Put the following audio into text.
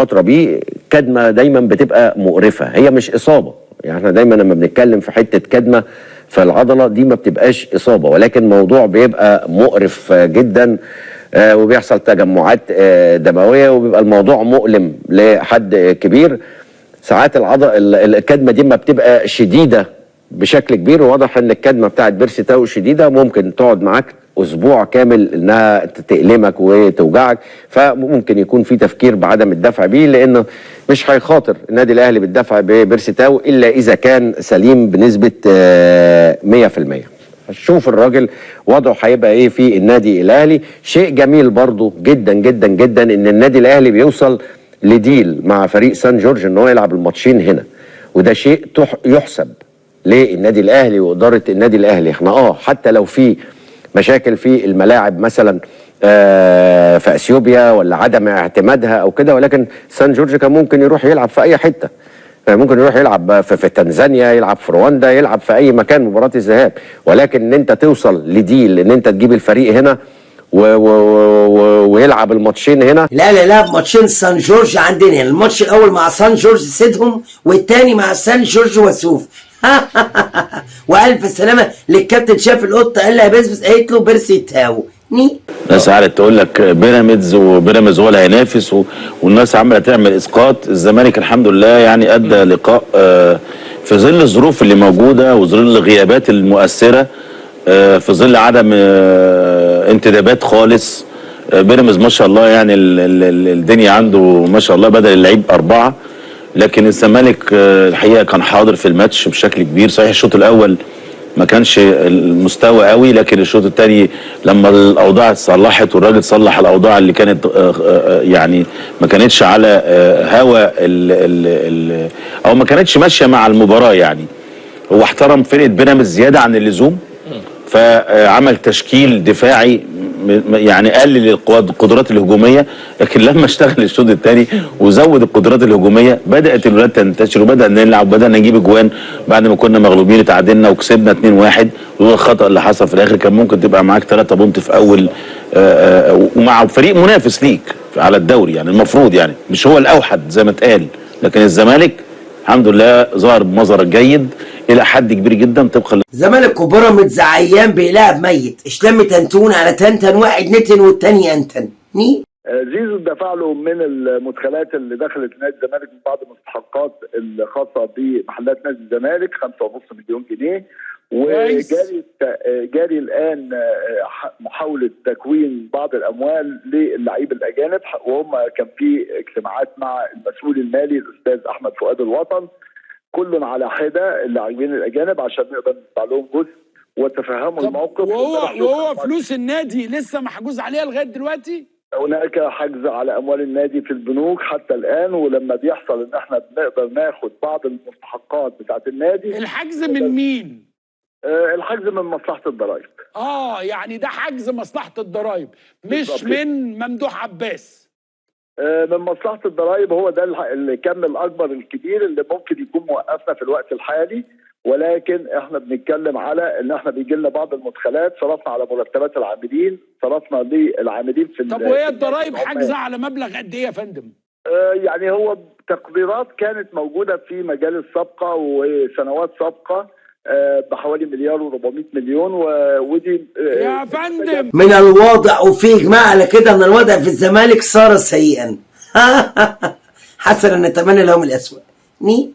فترة بيه كدمه دايما بتبقى مقرفة، هي مش اصابه. يعني احنا دايما لما بنتكلم في حتة كدمه في العضلة دي ما بتبقاش اصابه، ولكن موضوع بيبقى مقرف جدا، وبيحصل تجمعات دموية، وبيبقى الموضوع مؤلم لحد كبير. ساعات العضلة الكدمه دي ما بتبقى شديدة بشكل كبير، وواضح ان الكدمه بتاعت بيرسي تاو شديدة، ممكن تقعد معاك اسبوع كامل انها تألمك وتوجعك. فممكن يكون في تفكير بعدم الدفع بيه، لانه مش هيخاطر النادي الاهلي بالدفع ببيرسي تاو الا اذا كان سليم بنسبة 100%. شوف الراجل وضعه هيبقى ايه في النادي الاهلي. شيء جميل برضو جدا جدا جدا ان النادي الاهلي بيوصل ل deal مع فريق سان جورج ان هو يلعب الماتشين هنا، وده شيء يحسب للنادي الاهلي واداره النادي الاهلي. احنا حتى لو في مشاكل في الملاعب مثلا في اثيوبيا ولا عدم اعتمادها او كده، ولكن سان جورج كان ممكن يروح يلعب في اي حتة، ممكن يروح يلعب في تنزانيا، يلعب في رواندا، يلعب في اي مكان مباراة الذهاب، ولكن ان انت توصل ل deal ان انت تجيب الفريق هنا و و و ويلعب الماتشين هنا. لا لا لا، ماتشين سان جورج عندنا، الماتش الاول مع سان جورج سيدهم، والتاني مع سان جورج وسوف. والف سلامه للكابتن، شاف القطة قال لها بس قالت له بيرسي تاو ني. الناس قعدت تقول لك بيراميدز وبيراميدز هو اللي هينافس، والناس عماله تعمل اسقاط. الزمالك الحمد لله يعني ادى لقاء في ظل الظروف اللي موجودة وظل الغيابات المؤثرة، في ظل عدم انتدابات خالص. بيراميدز ما شاء الله يعني الدنيا عنده ما شاء الله، بدل اللعيب 4. لكن الزمالك الحقيقة كان حاضر في الماتش بشكل كبير. صحيح الشوط الاول ما كانش المستوى قوي، لكن الشوط الثاني لما الاوضاع اتصلحت والراجل صلح الاوضاع اللي كانت يعني ما كانتش على هوى ال ال ال او ما كانتش ماشية مع المباراة. يعني هو احترم فرقه بيراميدز زيادة عن اللزوم، فعمل تشكيل دفاعي يعني قلل القدرات الهجومية، لكن لما اشتغل الشوط الثاني وزود القدرات الهجومية بدات الولاد تنتشر، وبدانا نلعب وبدانا نجيب اجوان. بعد ما كنا مغلوبين اتعادلنا وكسبنا 2-1، وهو الخطا اللي حصل في الاخر كان ممكن تبقى معاك 3 point في اول ومع فريق منافس ليك على الدوري، يعني المفروض يعني مش هو الاوحد زي ما اتقال. لكن الزمالك الحمد لله ظهر بمظهر جيد الى حد كبير جدا طبقا زمالك وبيراميدز عيان بيلعب ميت، اشلم تنتون على تنتن، واحد نتن والتاني انتن ني. زيزو دفع له من المدخلات اللي دخلت نادي الزمالك من بعض المستحقات الخاصة بمحلات نادي الزمالك 5.5 مليون جنيه، وجاري جاري الان محاولة تكوين بعض الاموال للعيب الاجانب، وهم كان في اجتماعات مع المسؤول المالي الاستاذ احمد فؤاد الوطن، كل على حده اللاعبين الاجانب عشان نقدر ندفع لهم جزء وتفهموا الموقف. وهو فلوس النادي لسه محجوز عليها لغاية دلوقتي؟ هناك حجز على اموال النادي في البنوك حتى الان، ولما بيحصل ان احنا بنقدر ناخد بعض المستحقات بتاعه النادي. الحجز من مين؟ الحجز من مصلحة الضرائب. يعني ده حجز مصلحة الضرائب مش من ممدوح عباس. من مصلحة الضرائب، هو ده الكم الاكبر الكبير اللي ممكن يكون موقفنا في الوقت الحالي، ولكن احنا بنتكلم على ان احنا بيجي لنا بعض المدخلات، صرفنا على مرتبات العاملين، صرفنا للعاملين في. طب وهي الضرائب حاجزه على مبلغ قد ايه يا فندم؟ يعني هو تقديرات كانت موجودة في مجال السابقة وسنوات سابقه بحوالي 1,400,000,000 ودي يا فندم. من الواضح وفي اجماع على كده ان الوضع في الزمالك صار سيئا. حسنا نتمنى لهم الاسوأ. ني.